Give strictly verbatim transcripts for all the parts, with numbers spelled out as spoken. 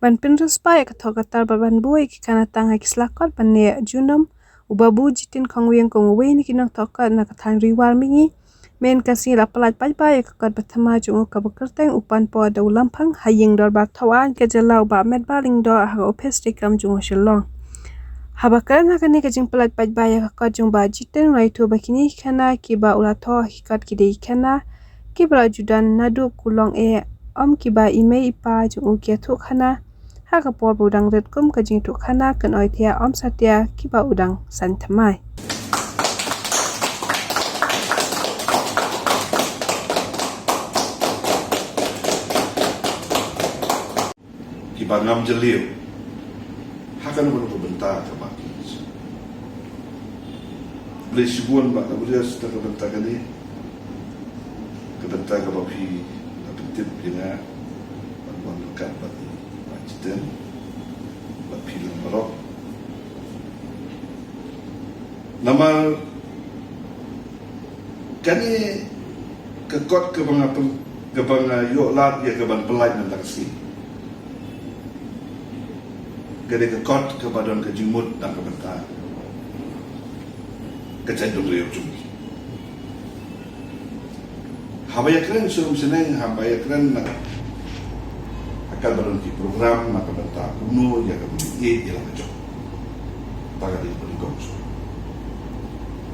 Ban pynroi spah ïa ka thoh ka tar bad ban buh ïa ki khana tang ha ki slakot ban neh junom, u Babu Jiten Khongwiang kum uwei na ki nongthoh kot na ka thaiñ Ri War Mihngi, mynne ka sngi la pyllait paidbah ïa ka kot ba thymmai jong u kaba kyrteng U Pan Poh da u Lamphang ha ïing dorbar thoh aiñ ka jylla u Bah Metbah Lyngdoh ha ka ophis treikam jong u Shillong. Haba kren ha kane ka jingpyllait paidbah ïa ka kot jong u Bah Jiten, u la ïathuh ba kine ki khana kiba u la thoh ha ki kot ki dei ki khana kiba la ju don naduh u long eh, ym kiba i mei i pa jong u ki ïathuh khana ha ka por ba u dang rit kum ka jingïathuh khana kynoi thiah ym satia kiba u dang saiñ thymmai. Kiba ngam jylliew ha kano kano ka bynta kaba ki. Blei shibun Bah Gabriel, sa ka bynta kane, ka bynta kaba phi la pyntip ïa nga ban wan ryngkat bad i Bah Jiten bad phi lang baroh. Namar kane ka kot kaba nga pyn-, kaba nga ïoh lad ïa ka ban pyllait mynta ka sngi, ka dei ka kot kaba don ka jingmut na ka bynta ka jaitbynriew jong ngi. Haba ïakren sha rum sha neng, haba ïakren na ka, ha kaba don ki program na ka bynta kumno ïa kaba ngin ïeit ïa la ka jong. Ta ka dei kaba nyngkong shuh.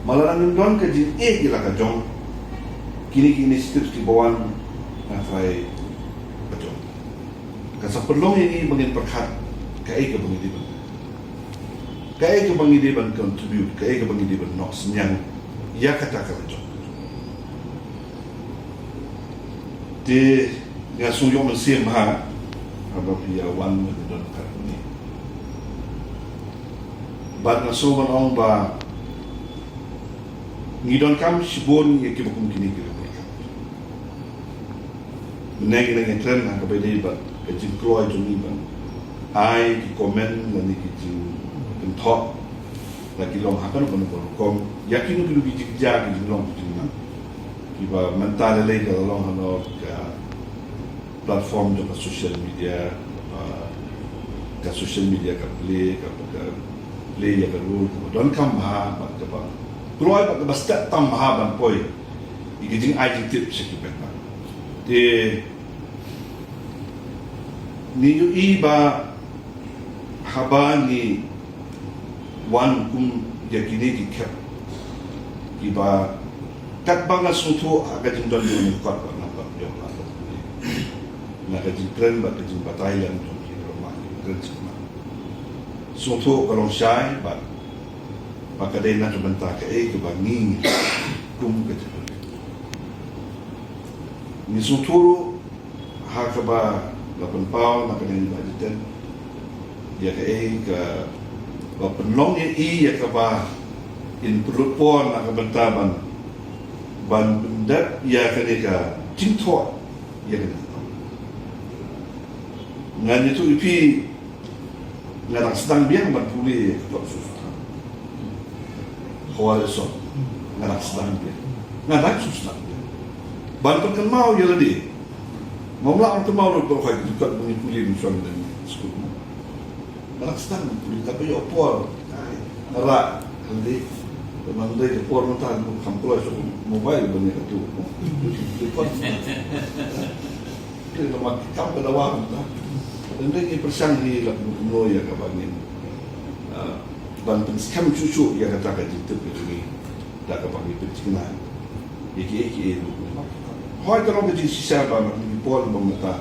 Ma lada ngim don ka jingïeit ïa la ka jong, kine ki initiative kiba wan nga trai ba jong. Ka sa pynlong ïa ngi ba ngin pyrkhat kaei kaba ngi dei ban, kaei kaba ngi dei ban contribute, kaei kaba ngi dei ban noh synñiang ïa kata ka la jong. Te nga sngew ïoh mynsiem bha haba phi ïa wan ban don katne. Bad nga sngew ban ong ba ngi donkam shibun ïa kiba kum kine ki riewkhuid. Mynne ngi nang ïakren ha kaba ïadei bad ka jingkloi jong ngi ban ai ki comment lane ki jingpynthoh, la ki long ha kano kano ka rukom ïa kino kino ki jingjia, ki jinglong ki jingman. Kiba mynta lei lei ka la long halor ka platform jong ka social media, ka, ka social media ka plie, ka, ka plie ïa ka role kaba donkam bha bad kaba kloi bad kaba stet tam bha ban poi ïa ka jingai jingtip sha ki paidbah. Te ngi ïohi ba haba ngi wan kum ïa kine ki khep kiba katba nga sngewthuh ha ka jingdon jong ngi, katba nga pat ïoh la na ka jingkren bad ka jingbatai lem jong ngi, kren sngewthuh ka long shai bad ba ka dei na ka bynta kaei kaba ngi kum ka jingdon. Ngi sngewthuh ruh ha kaba la pynpaw na ka liang Bah Jiten ïa kaei kaba pynlong ïa i, ïa kaba in pynlut por na ka bynta ban, ban pyndep ïa kane ka jingthoh ïa kane ka. Ngan ïathuh ïa phi, nga dang sdang biang ban pule ïa ka kot Sutlang. Hawar Esop. Nga dang sdang biang. Nga dang shu sdang biang ban pynkynmaw ïa lade. Ngam lah ban kynmaw lut ba ka kot ba ngi pule mynshwa ngi dang skul. Nga dang sdang ban pule, tang ba ïoh por. Ai, nga lah hynrei, te man dei ka por mynta ngam kham kloi shuh mobile ban ïa katu. Te namar ki kam ka dawa mynta. Te ngi pyrshang hi la kumno ïa kaba ngin, ah, ban pynskhem shuh shuh ïa kata ka jingtip ka jong ngi da kaba ngi pynthikna ïa kiei kiei ruh namar ki kam. Hooid ka long ka jingshisha ba ma ki por ba mynta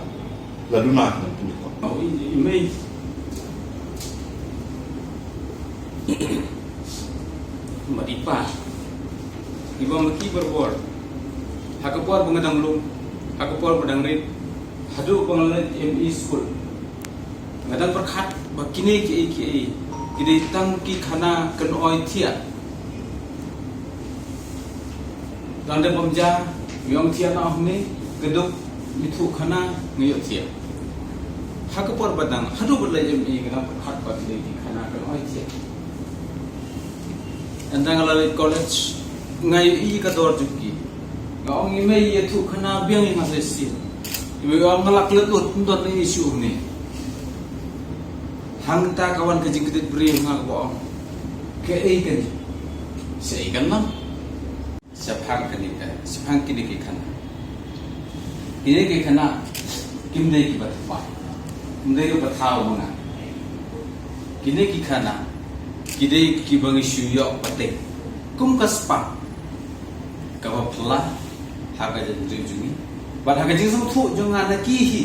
la duna ki nongpule kot. Ïa i mei bad i pa, iba ma ki barabor, ha ka por ba nga dang lum, ha ka por ba dang rit, haduh ba nga la leit M E skul, nga dang pyrkhat ba kine kiei kiei ki dei tang ki khana kynoi thiah. Tang da bym ja, nga ong thiah na ong ne, ka duk ïathuh khana nga ïoh thiah. Ha ka por ba dang, haduh ba leit M E nga dang pyrkhat ba kine ki khana kynoi thiah. Ynda nga la leit college, nga ïohi ka dor jong ki. Nga ong i mei ïathuh khana biang ïa nga sa shisien. I mei ong nga la klet lut, ym don ne issue ne. Hangta ka wan ka jingkdit briew nga ka ba ong, kaei kan, shaei kan long? Shaphang kane ka, shaphang kine ki khana. Kine ki khana kim dei ki ba thymmai, kim dei ki ba thaw ma nga. Kine ki khana ki dei ki ba ngi shu ïoh pateng kum ka spah ka ba pla ha ka jaitbynriew jong ngi bad ha ka jingsngewthuh jong nga na ki hi,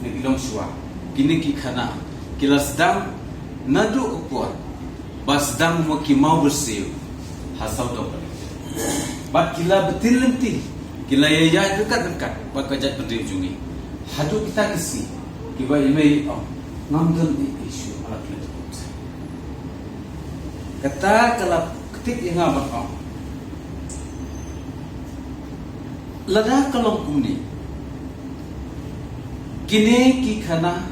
na ki longshuwa. Kine ki khana ki la sdang naduh ka por ba sdang ma ki maw byrsiw ha sawdong ka lynti. Bad ki la btin lynti, ki la ïaid ryngkat ryngkat bad ka jaitbynriew jong ngi haduh kita ki sngi ki ba i mei i ong, ngam don ei ei shuh, ala klet. Kata ka la ktik ïa nga ban ong, lada ka long kumne, kine ki khana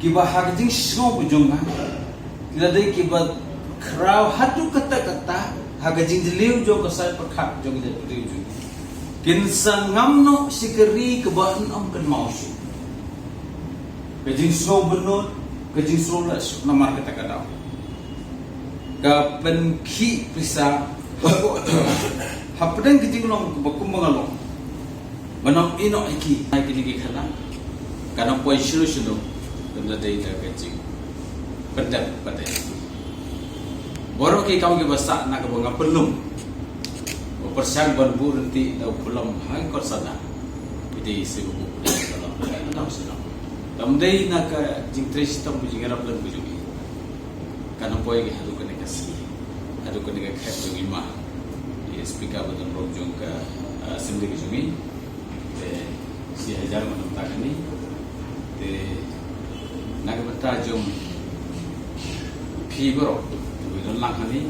ki ba ha ka jingsngew ka jong nga, ki la dei ki ba khraw haduh katta katta ha ka jingjylliew jong ka saiñ pyrkhat jong ka jaitbynriew jong ngi. Kin sa ngam noh sha ka ri ka ba yn ym kynmaw shuh. Ka jingsngew bynnud, ka jingsngew leh shuh namar kata ka daw. Ka pynkhih pisa hapdeng ka jinglong ka ba kum ba nga long. Ban ong ïehnoh ïa ki, ïa kine ki khana, ka nang poi shano shano, kan da dei da ka jingpyndep pat ïa ki. Baroh ki kam ki ba sah na ka ba nga pynlong, ba pyrshang ban buh ryntih da u pynlong ha ka kot sana. Ite ise ba buh ryntih da u pynlong. Kam dei na ka jingtrei shitom, ka jingïarap lem ka jong ngi. Ka nang poi ki haduh kane ka sngi, haduh kane ka khet jong ngi ma, i Speaker ba don rong jong ka, ah, Assembly ka jong ngi. Te shi hajar ma nang ta kane. Te na ka bynta jong phi baroh ba don lang hangne,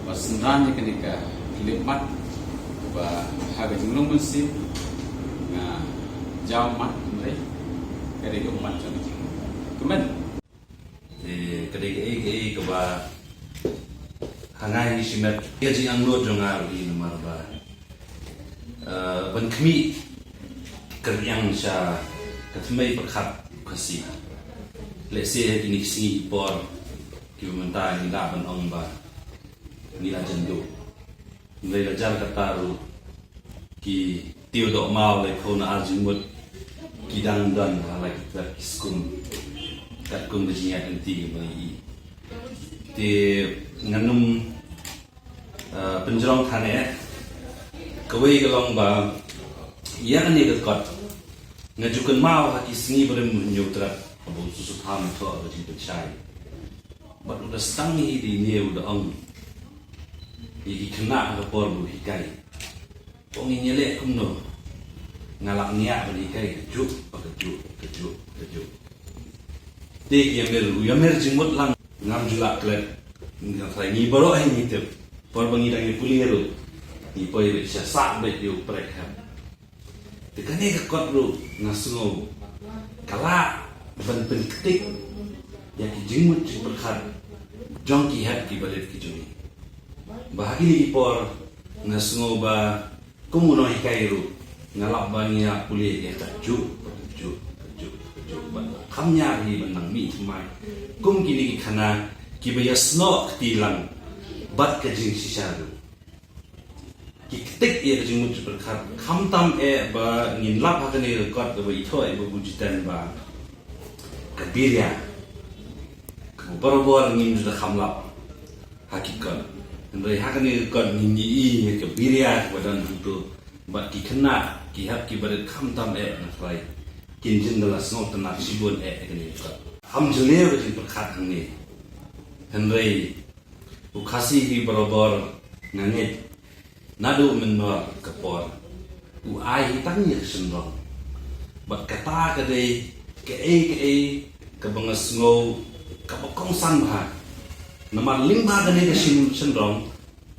ba synran ïa kane ka khyllipmat, ba ha ka jinglong mynsiem nga jaw mat, hynrei ka dei ka ummat jong ka jingkmen. Te ka dei kaei kaei kaba ha nga hi shimet ka jingangnud jong nga ruh hi namar ba, eh, ban khmih kyrïang sha ka thymmei pyrkhat Khasi. Lehse ha kine ki sngi ki por kiba mynta ngi lah ban ong ba ngi la jan duh. Hynrei la jar kata ruh, ki tiew dohmaw laiphew na ar jingmut ki dang don ha la ki trep ki skum, katkum ka jingïaid lynti kaba ngi ïohi. Te ngan ym, eh, pynjrong than eh. Kawei ka long ba ïa kane ka kot nga ju kynmaw ha ki sngi barim hynñiew trep, haba u Soso Tham u thoh ka jingpynshai. Bad u da sdang hi da ine u da ong ïa ki khynnah ha ka por ba u hikai. Ong, ngin ïaleh kumno? Nga lah ngiah ban hikai kajuh pa kajuh, kajuh, kajuh. Te ki ïamir, u ïamir jingmut lang, ngam ju lah klet. Nga tharai ngi baroh hi ngi tip, por ba ngi dang ïa pule ruh, ngi poi beit sha sah beit ïa u prek hep. Te kane ka kot ruh nga sngew ka lah ban pynktik ïa ki jingmut jingpyrkhat jong ki hep ki barit ki jong ngi. Ba ha kine ki por nga sngew ba kum u nonghikai ruh nga lah ban ïa pule ïa kajuh, kajuh, kajuh, kajuh. Ban kham ïa hi ban nang mih thymmai kum kine ki khana kiba ïasnoh kti lang bad ka jingshisha ruh. Ki ktik ïa ka jingmut jingpyrkhat, khamtam eh ba ngin lap ha kane ka kot kaba ithuh ïa u Babu Jiten ba ka biria kaba barabor ngim ju da kham lap ha ki kot. Hynrei ha kane ka kot ngin ïohi ïa ka biria kaba don hangto bad ki khynnah ki hep ki barit khamtam eh nga tharai kin jin da la sngewtynnat shibun eh ha kane ka kot. Kham jylliew ka jingpyrkhat hangne. Hynrei u Khasi hi barabor nga ngeit naduh mynnor ka por u ai hi tang ïa ka shynrong. Bad kata ka dei kaei kaei kaba nga sngew kaba kongsan bha. Namar lyngba kane ka shyn-, shynrong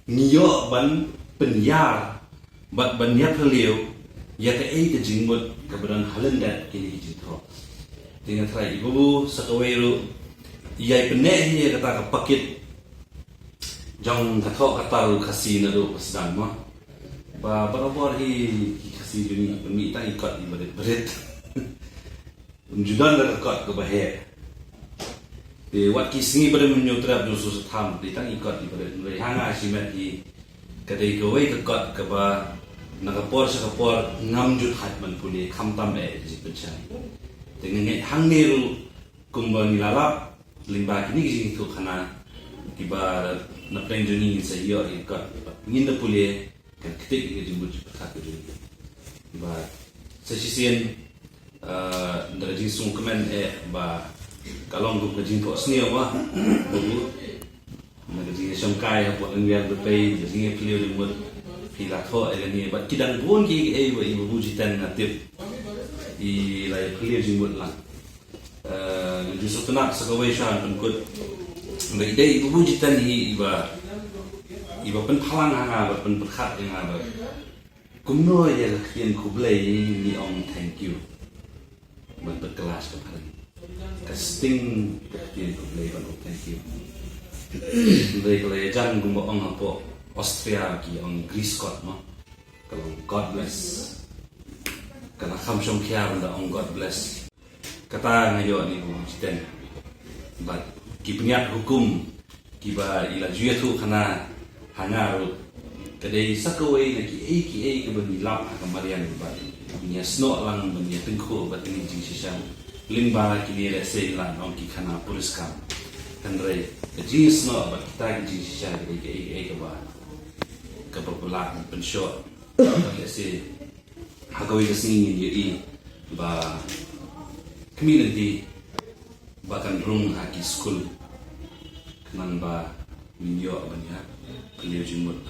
ngi ïoh ban pynïar bad ban ïapyrliew ïa kaei ka jingmut kaba don ha lyndet kine ki jingthoh. Te nga tharai i Babu sa kawei ruh i ïai pynneh hi ïa kata ka pakit jong ka thoh ka tar u Khasi naduh ba sdang mo. Ba barabor hi ki Khasi jong ngi pynmih tang i kot i barit barit. Ym ju don da ka kot kaba heh. Te wat ki sngi ba dang mynñiew trep jong sngewsih tham, dei tang i kot iba rit, hynrei ha nga shimet hi ka dei kawei ka kot kaba na ka por sha ka por ngam ju thait ban pule khamtam eh jingpynshai. Te nga ngeit hangne ruh kumba ngi la lap lyngba kine ki jingïathuhkhana kiba na pdeng jong ngi ngin sa ïoh ïa ka kot ba ngin da pule kan ktik ïa ka jingmut jingpyrkhat ka jong ngi. Ba sa shisien, ah, da ka jingsngewkmen eh ba ka long kum ka jingthoh sniew ba, ba bu na ka jingïashongkai hapoh Lyngwiar Dupei, ka jingïaphylliew jingmut, phi la thoh ïa kane bad ki dang bun kiei kiei ba i Babu Jiten nga tip i la ïaphylliew jingmut lang. Eh, nga ju sngewtynnat sa kawei shuwa ban pynkut. Ba i dei i Babu Jiten hi iba, iba pynpaw lang ha nga bad pynpyrkhat ïa nga ba kumno ïa ka ktien khublei ngi ong thank you. Ban pynkylla sha ka phareng. Ka sting ka ktien khublei ban ong thank you. Hynrei ka la ïajan kumba ong hapoh Austria ki ong Grüß Gott mo. Ka long God bless. Ka la kham shongkhia ban da ong God bless. Kata nga ïoh na i Babu Jiten. Bad ki bniat hukum kiba i la ju ïathuhkhana ha nga ruh ka dei sa kawei na kiei kiei kaba ngi lap ha ka mariang bad ngi ïasnoh lang ban ïatyngkhuh bad kine ki jingshisha lyngba kine lehse ngi lah ban ong ki khana puriskam. Hynrei ka jingïasnoh bad kita ki jingshisha ka dei kiei kiei kaba, kaba pynlah ban pynshoh. Lehse ha kawei ka sngi ngin ïohi ba khmih lynti ba kan rung ha ki skul khnang ba ngin ïoh ban ïaphylliew jingmut.